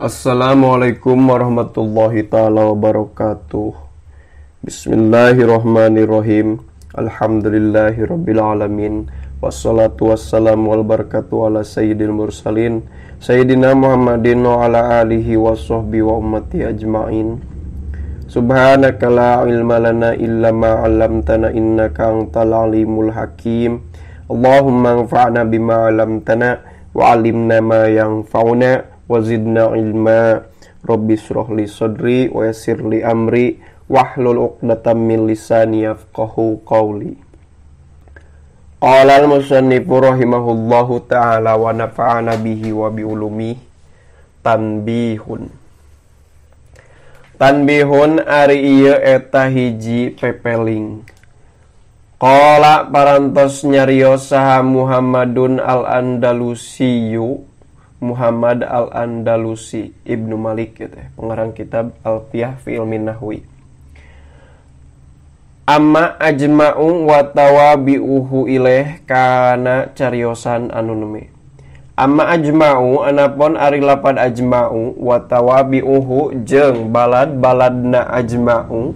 Assalamualaikum warahmatullahi taala wabarakatuh. Bismillahirrahmanirrahim. Alhamdulillahirabbil alamin. Wassalatu wassalamu wal barakatuh ala sayyidil mursalin sayyidina Muhammadin wa ala alihi wa sahbihi wa ummati ajmain. Subhanaka la ilma lana illa ma 'allamtana innaka antal alimul hakim. Allahumma anfa'na bima 'allamtana wa 'allimna ma yanfa'una wa zidna ilma. Rabbi shrah li sadri wa yassir li amri wahlul 'uqdatam min lisani yafqahu qawli. Qala al-musannifu rahimahullahu ta'ala wa nafa'ana bihi wa bi ulumihi. Tanbihun. Tanbihun ari ieu eta hiji pepeling. Qala parantos nyarios saha Muhammadun al-Andalusiyu, Muhammad al-Andalusi Ibnu Malik gitu, pengarang kitab Alfiyah fi Ilmi Nahwi. Amma ajma'u wa tawabi'uhu ilaih kana cariosan anu neme. Amma ajma'u anapon ari lapad ajma'u wa tawabi'uhu jeung balad-baladna ajma'u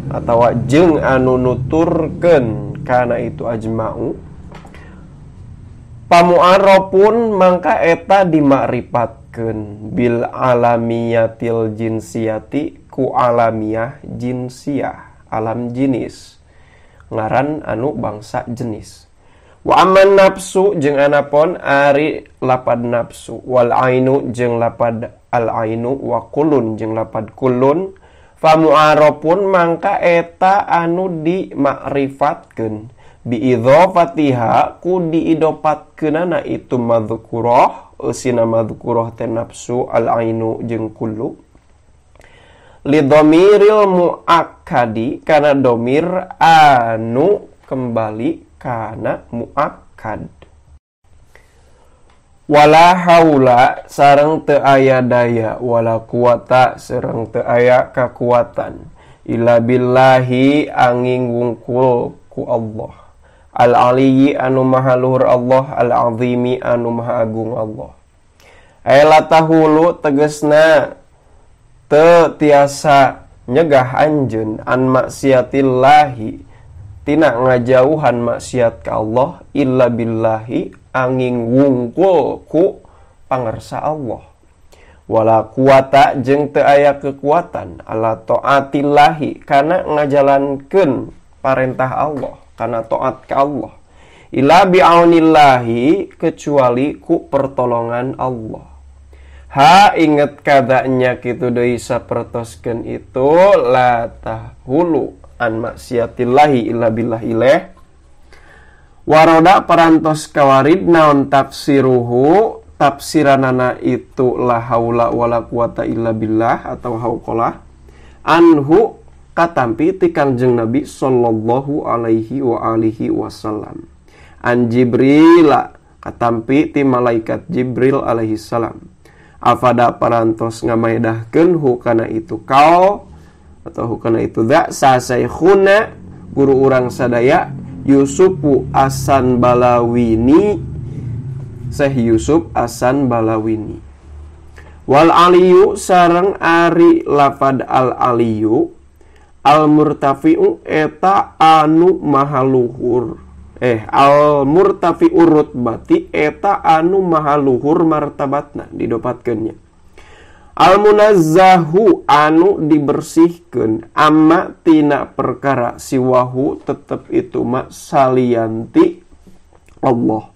atawa jeung anu nuturkeun kana itu ajma'u pamu'arrafun mangka eta dimakripatkeun bil alamiyatil jinsiyati ku alamiah jinsiyah, alam jenis, ngaran anu bangsa jenis. Wa amman nafsu jeung anapon ari lapad nafsu wal ainu jeung lapad al ainu wa kulun jeung lapad kulun famu'arrafun mangka eta anu dimakrifatkeun bi idhofatiha ku diidopatkeunana itu madzkurah, eusina madzkurah teh nafsu al ainu jeung kullu li dhamiril muakkadi kana domir anu kembali kana muakkad. Wala haula sareng teu aya daya wala quwata sareng teu aya kakuatan illa billahi angin wungkul ku Allah. Al-aliyyi anu maha luhur Allah, al-azimi anu maha agung Allah. Ela tahulu tegesna teu tiasa nyegah anjeun an maksiatillahi tina ngajauhan maksiat ka Allah illa billahi angin wungkul ku pangersa Allah. Wala quwata jeung teu aya kekuatan ala taatillahi kana ngajalankeun parentah Allah, kana taat ka Allah illa bi'aunillahi kecuali ku pertolongan Allah. Ha inget kadanya kitu deui sapertoskeun itu la tahulu an maksiatillahi illa billahi ileh. Waroda parantos kawarid naon tafsiruhu tafsiranana itu la haula wala quwata illa billah atau hauqalah anhu katampi ti Kangjeng Nabi sallallahu alaihi wa alihi wasallam. An Jibril katampi ti malaikat Jibril alaihi salam. Afada parantos ngamaedahkeun hu kana itu kau atau hu kana itu dza sasaikhuna guru urang sadaya Yusufu Asan Balawini, Syekh Yusuf Asan Balawini. Wal aliyu sareng ari lafad al aliyu al murtafi'u eta anu maha luhur, al murtafi'u rutbati eta anu maha luhur martabatna didopatkeunnya. Al munazzahu anu dibersihkeun amma tina perkara siwahu tetep itu ma salianti Allah.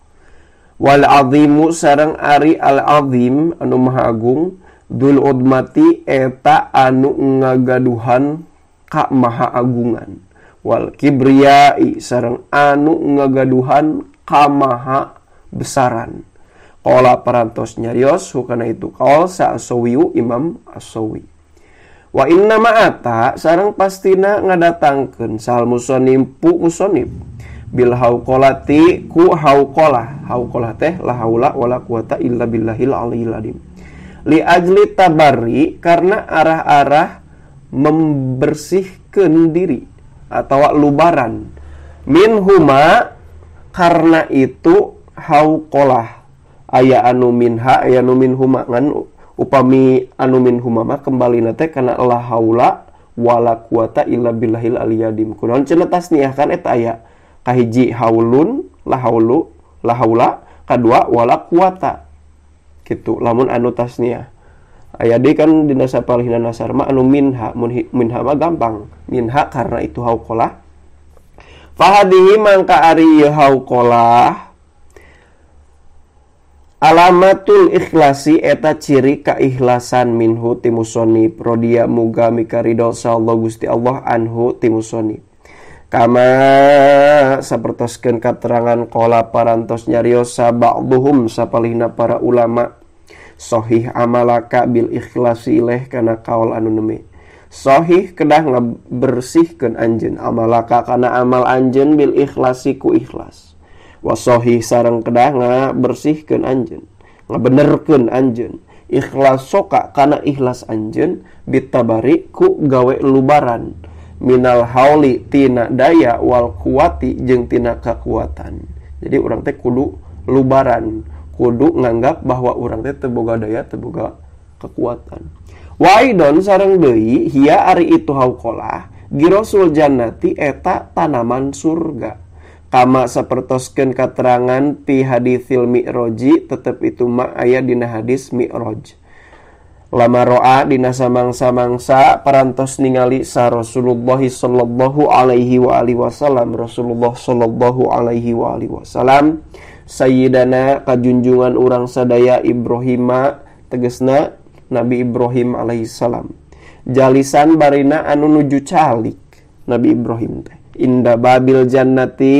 Wal azimu sareng ari al azim anu maha agung dzul udmati eta anu ngagaduhan ka maha agungan. Wal kibriyai sareng anu ngagaduhan ka maha besaran. Qala parantos nyarios hukana itu qaul sa Asawiyu Imam Asawi. Wa inna ma'ata sareng pastina ngadatangkeun sal musannif musannif bil hauqalati ku hauqalah. Hauqalah teh la haula wala quwata illa billahil aliyil azim. Li ajli tabarri karena arah-arah membersihkan diri atau lubaran min huma karena itu hauqalah aya anu minha aya anu min huma ngan Upami anu min humama kembalina teh kana la haula wala quwata illa billahil aliyadim. Kunaon cenah tasniah kan eta aya kahiji haulun la haulu la haula, kadua wala quwata. Kitu lamun anu tasniah. Aya deui kan dina sapalihna nasar mah anu minha, mun minha mah gampang. Minha karena itu hauqalah. Fahadihi mangka ari ieu hauqalah alamatul ikhlasi eta ciri kaikhlasan minhu ti musonib rodia muga mikaridho sallallahu Gusti Allah anhu ti musonib. Kama sapertoskeun katerangan qala parantos nyarios ba'dhum sapalihna para ulama sahih amalaka bil ikhlasi ileh kana kaul anu neme. Sahih kedah ngabersihkeun anjeun amalaka kana amal anjeun bil ikhlasi ku ikhlas. Wasohih sareng kedah ngabersihkeun anjeun, ngabenerkeun anjeun ikhlas soka kana ikhlas anjeun bitabari ku gawe lubaran minal hauli tina daya wal kuwati jeung tina kakuatan. Jadi urang teh kudu lubaran, kudu nganggap bahwa urang teh teu boga daya, teu boga kekuatan. Wa aidon sareng deui hiya ari itu hauqalah girosul jannati eta tanaman surga. Kama sapertoskeun katerangan pi haditsil mi'roji tetep itu ma aya dina hadis mi'roj. Lama roa dina samangsa-mangsa parantos ningali sa Rasulullah sallallahu alaihi wa alihi wasallam, Rasulullah sallallahu alaihi wa alihi wasallam sayyidana kajunjungan urang sadaya Ibrahima tegesna Nabi Ibrahim alaihi salam. Jalisan barina anu nuju calik Nabi Ibrahim teh inda babil jannati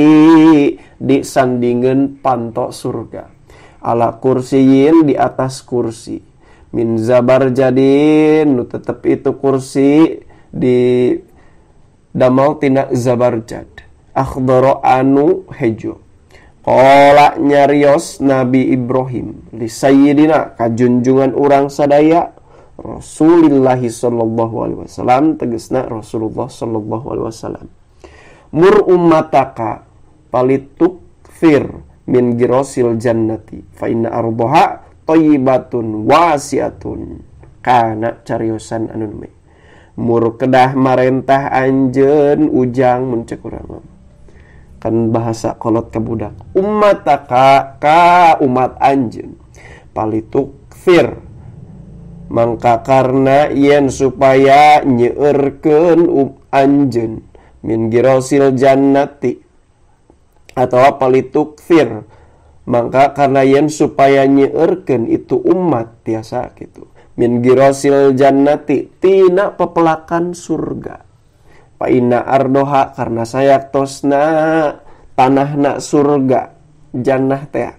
di sandingan pantok surga ala kursiyin di atas kursi min zabar jadin nu tetep itu kursi di damal tina zabarjad akhdara anu hejo. Qala nyarios Nabi Ibrahim li sayyidina kajunjungan urang sadaya Rasulillah sallallahu alaihi wasallam tegesna Rasulullah sallallahu alaihi wasallam mur ummataka palitukfir min girosil jannati fa inna ardaha thayyibatun wasiatun kana cariosan anu me mur kedah marentah anjeun ujang mun cek urang kan bahasa kolot ka budak ummataka ka umat anjeun palitukfir mangka karena yen supaya nyeurkeun anjeun min girosil jannati atau palitukfir mangka karena yen supaya nyeurkeun itu umat tiasa gitu min girosil jannati tina pepelakan surga fa inna ardoha karena sayaktosna tanahna surga jannah teh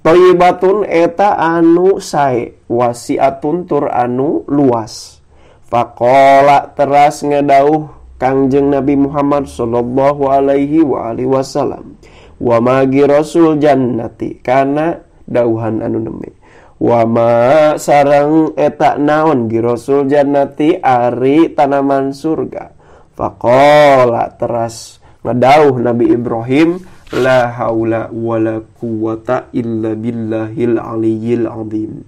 thayyibatun eta anu sae wasiatun tur anu luas. Faqala teras ngedauh Kangjeng Nabi Muhammad sallallahu alaihi wa alihi wasallam wa ma girasul jannati kana dauhan anu neme wa ma sareng eta naon girasul jannati ari tanaman surga. Faqala teras ngedauh Nabi Ibrahim la haula wala quwata illa billahil aliyyil azim.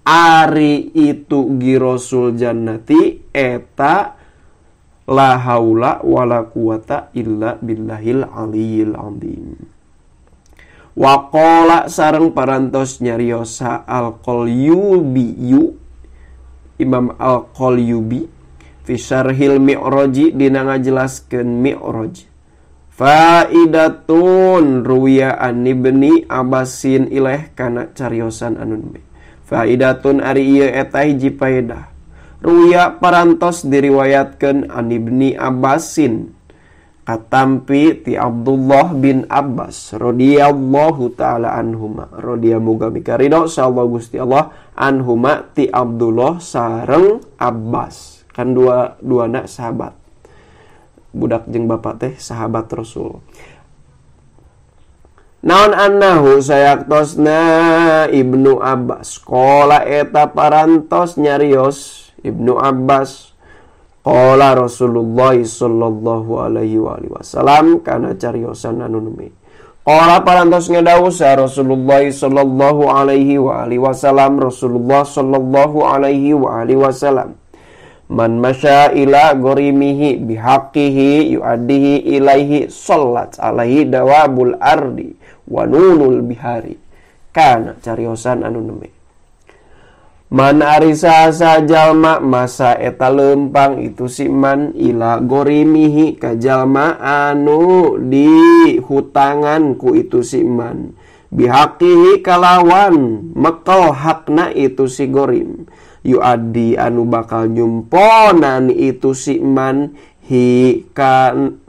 Ari itu girasul jannati eta la haula wala quwata illa billahil aliyyil azim. Wa qala sareng parantos nyariosa al-Qalyubi Imam al-Qalyubi fi syarhil mi'raji dina ngajelaskeun mi'raj. Faidatun ruwiya an ibni Abbasin ileh kana cariosan anu nembe. Faidatun ari ieu eta hiji faedah. Ruwiya parantos diriwayatkeun an ibni Abbasin katampi ti Abdullah bin Abbas radhiyallahu taala anhuma radhiya muga mikaridho sallallahu Gusti Allah anhuma ti Abdullah sareng Abbas kan dua duana sahabat budak jeung bapak teh sahabat Rasul. Naon annahu sayaktosna Ibnu Abbas qala eta parantos nyarios Ibnu Abbas qala Rasulullah sallallahu alaihi wa alihi wasallam kana cariosan anu neme Qala parantos ngedawuh sa Rasulullah sallallahu alaihi wa alihi wasallam, Rasulullah sallallahu alaihi wa alihi wasallam, man masya ila gharimihi bihaqqihi yuaddihi ilaihi sallat alaihi dawabul ardi wa nunul bihari. Kana cariosan anu neme. Man arisa sajalma masa eta lempang itu si man ila gorimihi ka jalma anu di hutangan ku itu si man bihaqihi kalawan mekel hakna itu si gorim yuaddi anu bakal nyumponan itu si man hi kan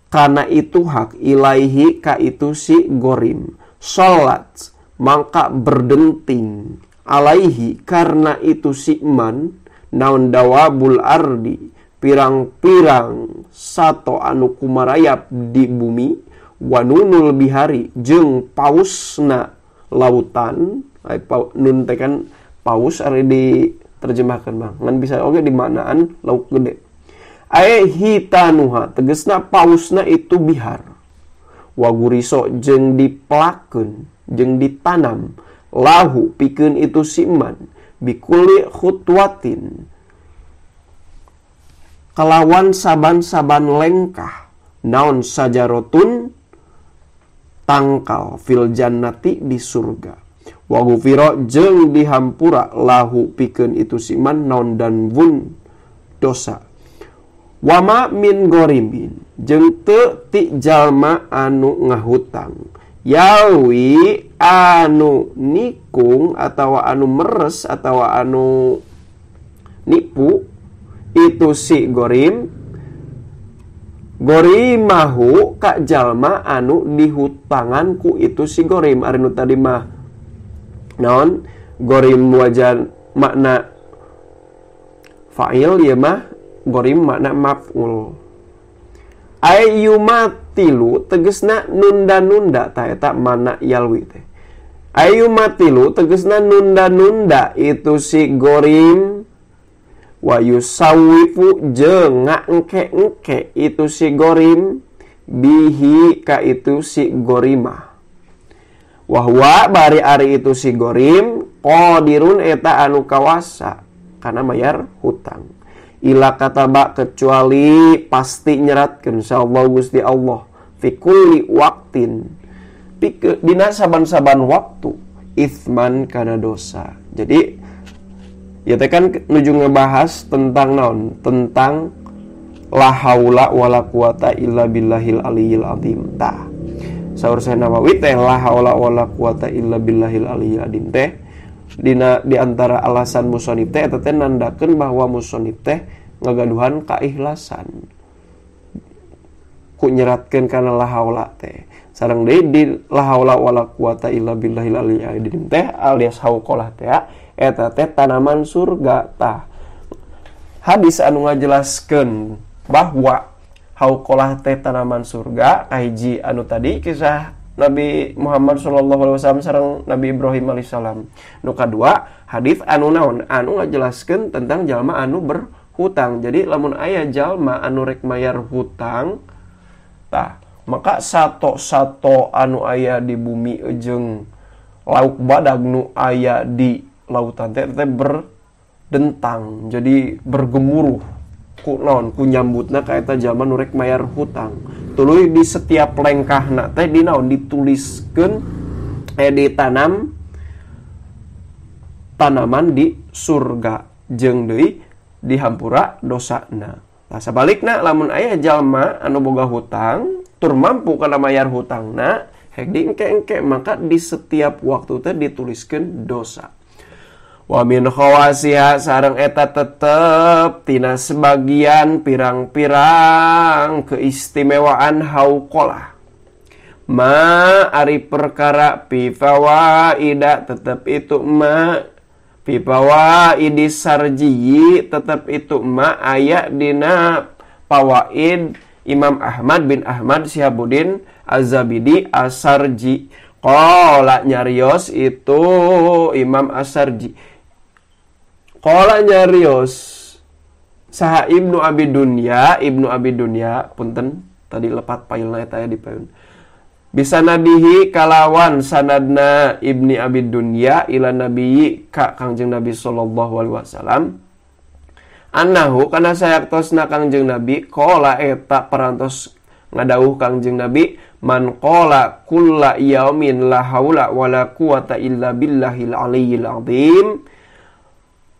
kana itu hak ilaihi ka itu si gorim salat mangka berdenting alaihi karena itu si man naon dawabul ardi pirang-pirang sato anu kumarayap di bumi wanunul bihari jeung pausna lautan. Nun teh kan paus ari diterjemahkan bang ngan bisa oge dimaknaan laut gede. Ae hitanuha tegesna pausna itu bihar waguriso jeung diplakeun jeung ditanam lahu pikeun itu siman bikuli khutwatin kalawan saban-saban lengkah naon sajarotun tangkal fil jannati di surga wa gufira jeung dihampura lahu pikeun itu siman naon dan bun dosa wama min gorimin jeung teu ti jalma anu ngahutang yawi anu nikung atau anu meres atau anu nipu itu si gorim gorimahu ka jalma anu dihutanganku itu si gorim. Ari nu tadi mah naon gorim wajan makna fa'il ieu mah gorim makna maf'ul. Ayyumatilu tegesna nunda-nunda ta eta mana yalwi teh. Ayyumatilu tegesna nunda-nunda itu si gorim wa yusawifu jeung ngaengke-engke itu si gorim bihi ka itu si gorimah. Wahwa bari ari itu si gorim qadirun eta anu kawasa kana mayar hutang. Ila kataba kecuali pasti nyeratkeun insyaallah Gusti Allah fi kulli waqtin dina saban-saban waktu itsman kana dosa. Jadi ya teh kan nuju ngebahas tentang naon, tentang la haula wala quwata illa billahil aliyil azim. Tah saur Syekh Nawawi teh la haula wala quwata illa billahil aliyil azim teh dina di antara alasan musonib teh eta teh nandakeun bahwa musonib teh ngagaduhan kaikhlasan ku nyeratkeun kana la haula teh. Sareng deui di la haula wala quwata illa billahil aliyil azim teh alias hauqalah teh eta teh tanaman surga. Tah hadis anu ngajelaskeun bahwa hauqalah teh tanaman surga kahiji anu tadi kisah Nabi Muhammad sallallahu alaihi wasallam sareng Nabi Ibrahim alaihissalam. Nu kadua hadis anu naon anu ngajelaskeun tentang jalma anu berhutang. Jadi lamun aya jalma anu rek mayar hutang tah maka sato-sato anu aya di bumi jeung lauk badag nu aya di lautan teh teh berdentang, jadi bergemuruh ku naon ku nyambutna ka eta jalma nu rek mayar hutang. Tuluy di setiap lengkahna teh di naon dituliskeun ditanam tanaman di surga jeung deui dihampura dosana. Tah sabalikna lamun aya jalma anu boga hutang tur mampu kana mayar hutangna hek diengke-engke maka di setiap waktu teh dituliskeun dosa. Wa min khawasiha sareng eta tetep tina sebagian pirang-pirang keistimewaan hauqalah. Ma ari perkara fi fawaida tetep itu ma fi fawaidi sarjiyi tetep itu ma aya dina fawaid Imam Ahmad bin Ahmad Sihabuddin Az-Zabidi As-Sarji. Qala nyarios itu Imam As-Sarji. Qala nyarios saha Ibnu Abi Dunya, Ibnu Abi Dunya punten tadi lepat pailna eta di payun. Bisanadihi kalawan sanadna Ibni Abi Dunya ila nabiyyi ka Kangjeng Nabi sallallahu alaihi wasallam annahu kana sayaktosna Kangjeng Nabi qala eta parantos ngadawuh Kangjeng Nabi man qala kulla yaumin la haula wala quwata illa billahil aliyyil azim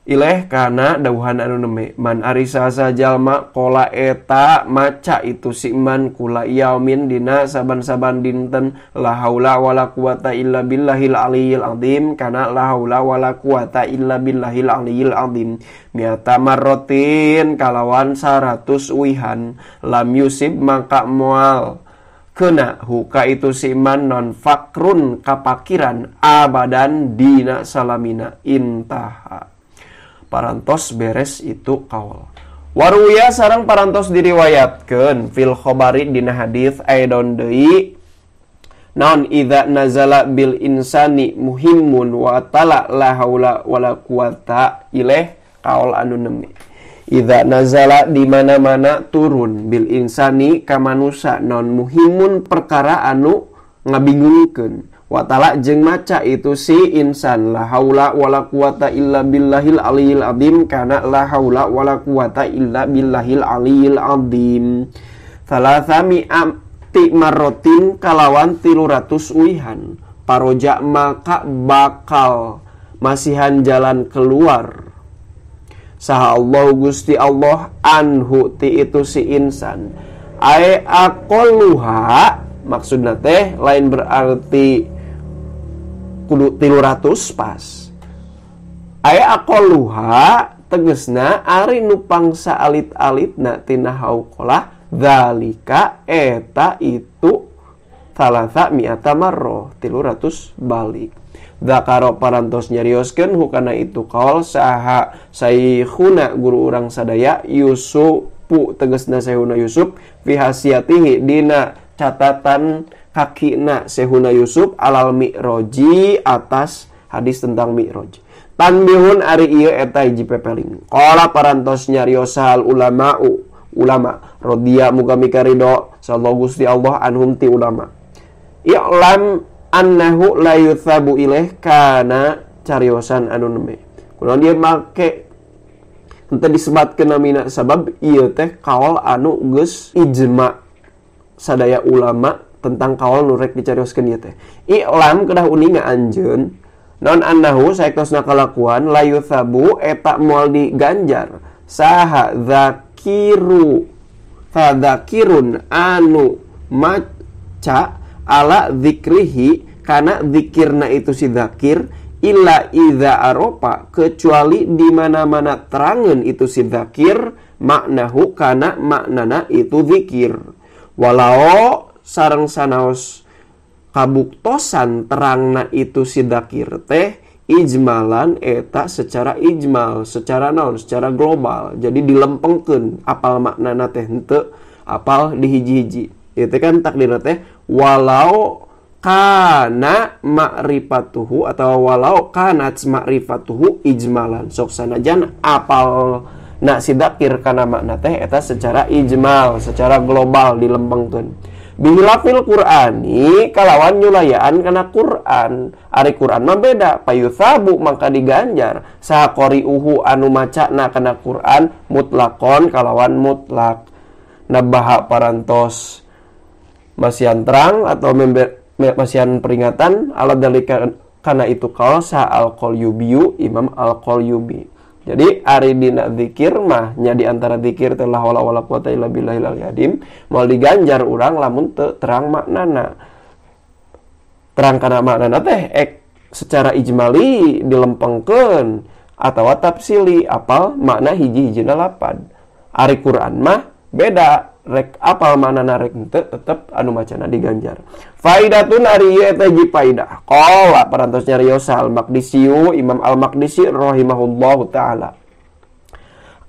ileh kana dawuhan anu neme man ari saha jalma qala eta maca itu si man kula yaumin dina saban-saban dinten la haula wala quwata illa billahil aliyyil azim kana la haula wala quwata illa billahil aliyyil azim miata marrotin kalawan 100 wihan lam yusib maka moal kena huka itu si man non fakrun kapakiran abadan dina salamina intaha. Parantos beres itu kaul. Waruya sareng parantos diriwayatkeun fil khabari dina hadis aidon deui naon idza nazala bil insani muhimmun wa tala la haula wala quwata ileh kaul anu nemi. Idza nazala di mana-mana turun bil insani ka manusa naon muhimmun perkara anu ngabingungkeun. Watala jeung maca itu si insan la haula wala quwata illa billahil aliyil azim kana la haula wala quwata illa billahil aliyil azim thalatha mi'ati marrotin kalawan 300 uihan paroja maka bakal masihan jalan keluar saha Allah Gusti Allah anhu ti itu si insan ae aqalluha maksudna teh lain berarti kudu 300 pas. Aya aqalluha tegesna ari nu pangsa alit-alitna tina hauqalah zalika eta itu thalatha mi'ata marroh 300 balik. Zakaro parantos nyarioskeun hukana itu kaul saha saikhuna guru urang sadaya Yusufu tegesna Syekhuna Yusuf fi hasiatihi dina catatan kakina Syekhuna Yusuf alal mi'roji atas hadis tentang mi'roj. Tanbihun ari ieu eta hiji pepeling. Qala parantos nyarios sahal ulama'u ulama rodiya muga mikaridho sallallahu Gusti Allah anhum ti ulama. I'lam annahu la yuthabu ilaih kana cariosan anu neme. Kunaon dia make henteu disebatkeun namina sabab ieu teh kaol anu geus ijma sadaya ulama tentang kaol nu rek dicarioskeun ieu teh. I'lam kedah uninga anjeun non annahu saektosna kalakuan la yuthabu eta moal diganjar saha zakiru fadzakirun anu maca ala zikrihi kana zikirna itu si zakir illa idza aropa kecuali di mana-mana terangeun itu si zakir maknahu kana maknana itu zikir walau sareng sanaos kabuktosan terangna itu si dzakir teh ijmalan eta secara ijmal, secara naon, secara global. Jadi dilempengkeun apal maknana teh henteu apal dihiji-hiji. Itu kan takdirna teh walau kana ma'rifatuhu atau walau kanat ma'rifatuhu ijmalan. Sok sanajan apal na si dzakir kana makna teh eta secara ijmal, secara global dilempengkeun. Bihilafil Qur'ani kalawan nyulayaan kana Qur'an. Ari Qur'an mah beda, payuthabu mangka diganjar saha qari'uhu anu macana kana Qur'an mutlakon kalawan mutlak. Nabaha parantos masihan terang atau masihan peringatan ala dalika kana itu kaul saha al-Qalyubi, Imam Al-Qalyubi. Jadi ari dina zikir mah nya di antara zikir teh la haula wala quwata illa billahil aliyil azim moal diganjar urang lamun teu terang maknana. Terang kana maknana teh secara ijmali dilempengkeun atawa tafsili apal makna hiji-hijina lapan. Ari Quran mah beda, rek apal maknana rek henteu tetep anu macana diganjar. Faidatun ari ieu eta hiji faidah. Qala parantos nyarios Al-Maqdisiyu Imam Al-Maqdisi rahimahullahu taala.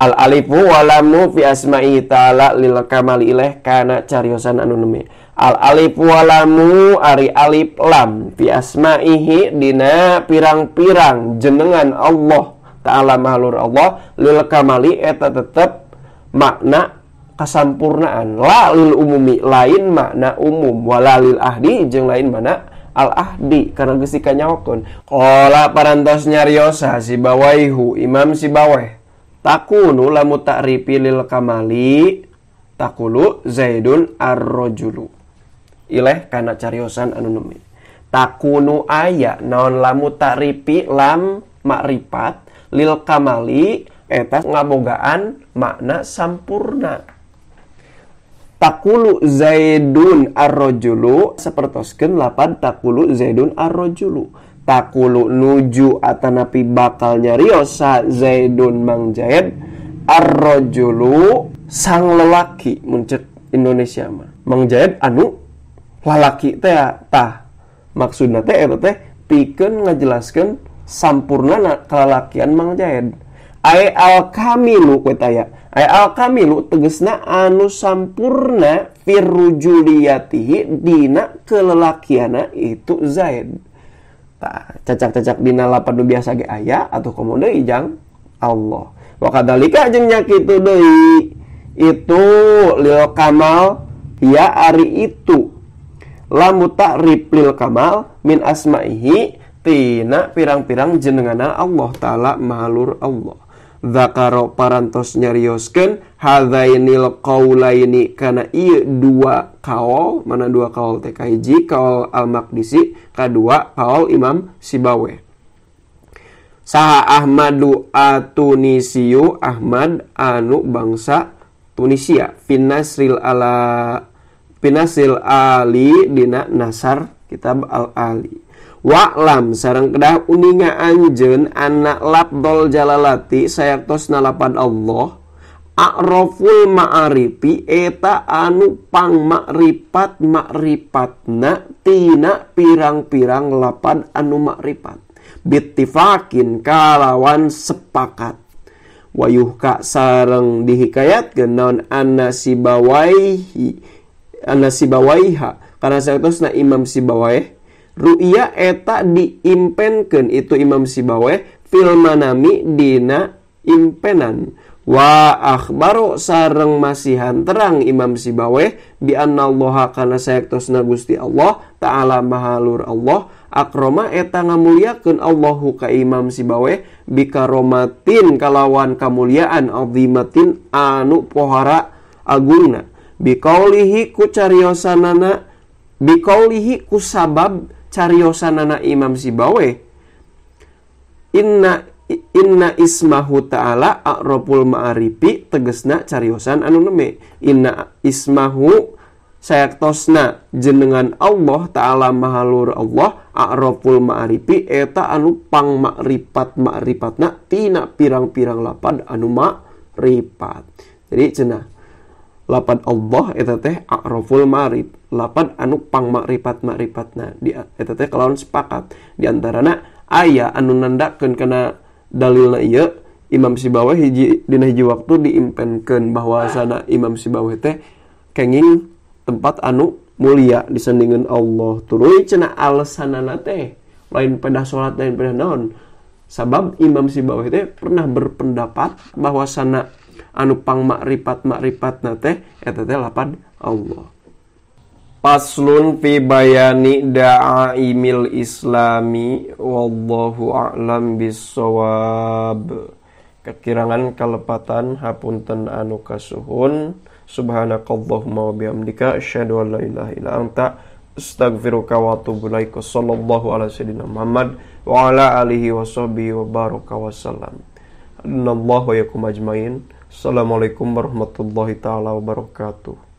Al alifu walamu fi asma'ihi ta'ala lil kamali ilaih kana cariosan anu neme. Al alifu walamu ari alif lam fi asma'ihi dina pirang-pirang jenengan Allah ta'ala mahlur Allah lil kamali eta tetep makna kasampurnaan la lil umumi lain makna umum wala lil ahdi jeung lain makna al ahdi karena geus dikanyahokeun. Qala parantos nyariosa Sibawaihu Imam Sibawai takunu lamu ta'rifi lil kamali takulu Zaidun ar-rajulu ileh kana cariosan anu nemi takunu aya naon lamu ta'rifi lam makrifat lil kamali eta ngabogaan makna sampurna. Takulu Zaidun ar-rajulu sapertoskeun lapad takulu Zaidun ar-rajulu takulu nuju atanapi bakal nyarios sa Zaidun Mang Zaid ar-rajulu sang lelaki mun cek Indonesia mah Mang Zaid anu lalaki teh tah maksudna teh eta teh pikeun ngajelaskeun sampurnana kalalakian Mang Zaid. Ai al-kamilu we taya ai al-kamilu tegesna anu sampurna firrujuliyatihi dina kelelakiana itu Zaid. Tah cacak-cacak dina lapan nu biasa ge aya atuh komo deui jang Allah. Wa kadzalika jeung nya kitu deui itu lil kamal ya ari itu lamu ta'rif lil kamal min asma'ihi tina pirang-pirang jenengana Allah Ta'ala mahalur Allah. Zakaro parantos nyarioskeun hadzainil qaulaini kana ieu dua kaol, mana dua kaol teh kahiji kaol Al-Maqdisi, kadua kaol Imam Sibawai. Saha Ahmadu Atunisiu Ahmad anu bangsa Tunisia finasril ala finasril ali dina nasar kitab al-ali. Wa'lam sareng kedah uninga anjeun anak labdol jalalati sayaktosna lapad Allah a'raful ma'arifi eta anu pang makrifat makripatna tina pirang-pirang lapad anu makrifat bittifakin kalawan sepakat wayuhka sareng dihikayatkeun naon anna sibawaihi anna sibawaiha karena sayaktosna Imam Sibawai ru'ya eta diimpenkeun itu Imam Sibawai fil manami dina impenan wa akhbaro sareng masihan terang Imam Sibawai bi annallaha kana sayektosna Gusti Allah Ta'ala mahalur Allah akroma eta ngamuliakeun Allahu ka Imam Sibawai bikaromatin kalawan kamuliaan azimatin anu pohara agungna biqaulihi ku cariosanana biqaulihi ku sabab cariosanana Imam Sibawai inna inna ismahu ta'ala a'raful ma'arifi tegesna cariosan anu neme inna ismahu sayaktosna jenengan Allah Ta'ala mahalur Allah a'raful ma'arifi eta anu pang makrifat makripatna tina pirang-pirang lapad anu makrifat. Jadi cenah lapad Allah eta teh a'raful ma'arif lapad anu pang makrifat makripatna di eta teh kalawan sepakat di antarana aya anu nandakeun kana dalilna ieu Imam Sibawai hiji dina hiji waktu diimpenkeun bahwasana Imam Sibawai teh kenging tempat anu mulia disandingan Allah tuluy cenah alesanana teh lain pedah salat lain pedah naon sabab Imam Sibawai teh pernah berpendapat bahwasana anu pang makrifat makripatna teh eta teh lapad Allah. Paslun fi bayani da'aimil islami wallahu a'lam bissawab. Kekirangan kalepatan hapunten anu kasuhun. Subhanakallahumma wa bihamdika asyhadu an la ilaha illa anta astaghfiruka wa atubu ilaik. Sallallahu ala sayyidina Muhammad wa ala alihi wa sahbihi wa baraka wasallam. Annallahu wa yakum ajmain. Assalamualaikum warahmatullahi taala wabarakatuh.